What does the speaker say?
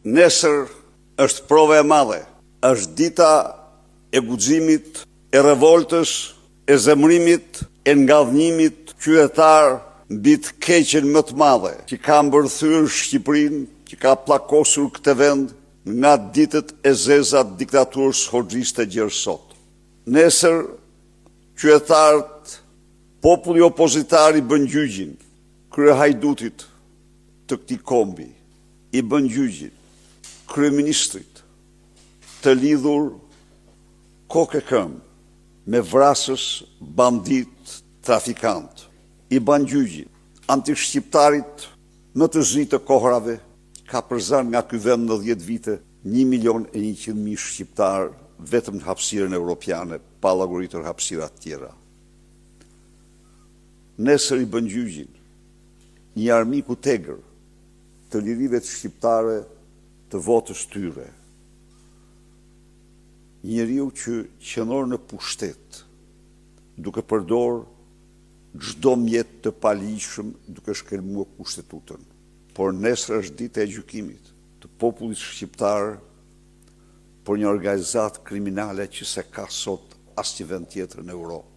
Nesër është prova e madhe, është dita e guximit, e revoltës, e zemërimit, e ngadhnjimit qytetar mbi të keqen më të madhe që ka mbërthyer Shqipërinë, që ka pllakosur këtë vend nga ditët e zeza të diktaturës hoxhiste gjer sot. Nesër qytetarët, populli opozitar i bën gjyqin kryehajdutit të këtij kombi, i bën gjyqin kryeministrit të lidhur kokë e këmbë me vrasës, banditë, trafikantë, i bën gjyqin antishqiptarit më të zi të kohërave, ka përzënë nga ky vend në 10 vite 1.100.000 shqiptarë vetëm në hapësirën europiane, pa llogaritur hapësira të tjera. Nesër i bën gjyqin një armiku të egër të lirive të shqiptare të votës tyre. Njeriu që qëndron në pushtet, duke përdor çdo mjet të paligjshëm duke shkelmuar kushtetutën. Por nesër është dita e gjykimit të popullit shqiptar për një organizatë kriminale që s'e ka sot asnjë vend tjetër në Europë.